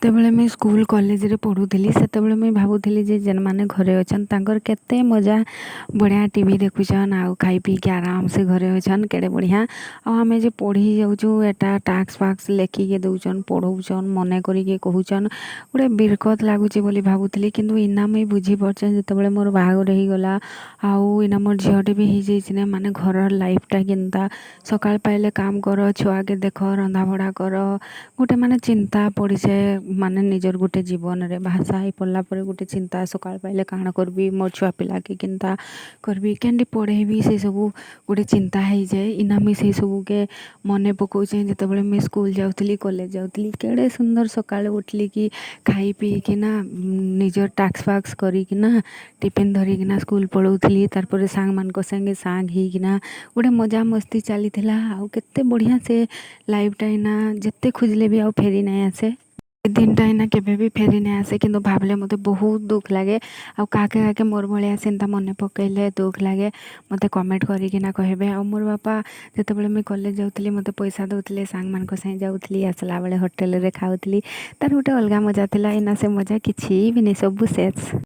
ଯେତେବେଳେ ମୁଇଁ ସ୍କୁଲ୍ କଲେଜ୍ରେ ପଢ଼ୁଥିଲି, ସେତେବେଳେ ମୁଇଁ ଭାବୁଥିଲି ଯେ ଯେନ୍ମାନେ ଘରେ ଅଛନ୍, ତାଙ୍କର୍ କେତେ ମଜା। ବଢ଼ିଆ ଟିଭି ଦେଖୁଛନ୍ ଆଉ ଖାଇ ପିଇକି ଆରାମସେ ଘରେ ଅଛନ୍, କେଡ଼େ ବଢ଼ିଆ। ଆଉ ଆମେ ଯେ ପଢ଼ି ଯାଉଛୁ, ଏଟା ଟାସ୍କ ଫାସ୍କ ଲେଖିକି ଦଉଛନ୍, ପଢ଼ଉଛନ୍, ମନେ କରିକି କହୁଛନ୍, ଗୋଟେ ବିରକତ ଲାଗୁଛି ବୋଲି ଭାବୁଥିଲି। କିନ୍ତୁ ଇନା ମୁଇଁ ବୁଝିପାରୁଛେଁ, ଯେତେବେଳେ ମୋର ବାହାଘର ହେଇଗଲା ଆଉ ଇନା ମୋର୍ ଝିଅଟେ ବି ହେଇଯାଇଛିନେ, ମାନେ ଘରର ଲାଇଫ୍ଟା କେନ୍ତା। ସକାଳ ପାଇଲେ କାମ କର, ଛୁଆକେ ଦେଖ, ରନ୍ଧାବଢ଼ା କର, ଗୋଟେ ମାନେ ଚିନ୍ତା ପଡ଼ିଯାଏ। ମାନେ ନିଜର ଗୋଟେ ଜୀବନରେ ବାହାସାହା ହେଇ ପଡ଼ିଲା ପରେ ଗୋଟେ ଚିନ୍ତା, ସକାଳ ପାଇଲେ କାଣା କରିବି, ମୋ ଛୁଆ ପିଲାକେ କେନ୍ତା କରିବି, କେନ୍ତି ପଢ଼େଇବି, ସେ ସବୁ ଗୋଟେ ଚିନ୍ତା ହେଇଯାଏ। ଇନା ମୁଇଁ ସେଇ ସବୁକେ ମନେ ପକଉଛେଁ, ଯେତେବେଳେ ମୁଇଁ ସ୍କୁଲ୍ ଯାଉଥିଲି, କଲେଜ୍ ଯାଉଥିଲି, କେଡ଼େ ସୁନ୍ଦର ସକାଳୁ ଉଠଲି କି ଖାଇ ପିଇକିନା, ନିଜର ଟାସ୍କ ଫାସ୍କ କରିକିନା, ଟିଫିନ୍ ଧରିକିନା ସ୍କୁଲ୍ ପଳଉଥିଲି। ତାର୍ ପରେ ସାଙ୍ଗମାନଙ୍କ ସାଙ୍ଗେ ସାଙ୍ଗ ହେଇକିନା ଗୋଟେ ମଜାମସ୍ତି ଚାଲିଥିଲା। ଆଉ କେତେ ବଢ଼ିଆ ସେ ଲାଇଫ୍ଟା। ଇନା ଯେତେ ଖୋଜିଲେ ବି ଆଉ ଫେରି ନାଇଁ ଆସେ। ଏ ଦିନଟା ଏଇନା କେବେ ବି ଫେରି ନାଇଁ ଆସେ। କିନ୍ତୁ ଭାବିଲେ ମୋତେ ବହୁତ ଦୁଃଖ ଲାଗେ। ଆଉ କାହାକେ କାହାକେ ମୋର୍ ଭଳିଆ ସେନ୍ତା ମନେ ପକେଇଲେ ଦୁଃଖ ଲାଗେ, ମୋତେ କମେଣ୍ଟ କରିକିନା କହିବେ। ଆଉ ମୋର୍ ବାପା ଯେତେବେଳେ ମୁଇଁ କଲେଜ ଯାଉଥିଲି, ମୋତେ ପଇସା ଦଉଥିଲେ। ସାଙ୍ଗମାନଙ୍କ ସାଙ୍ଗେ ଯାଉଥିଲି, ଆସିଲା ବେଳେ ହୋଟେଲରେ ଖାଉଥିଲି। ତାର ଗୋଟେ ଅଲଗା ମଜା ଥିଲା। ଏଇନା ସେ ମଜା କିଛି ବି ନାଇଁ, ସବୁ ଶେଷ।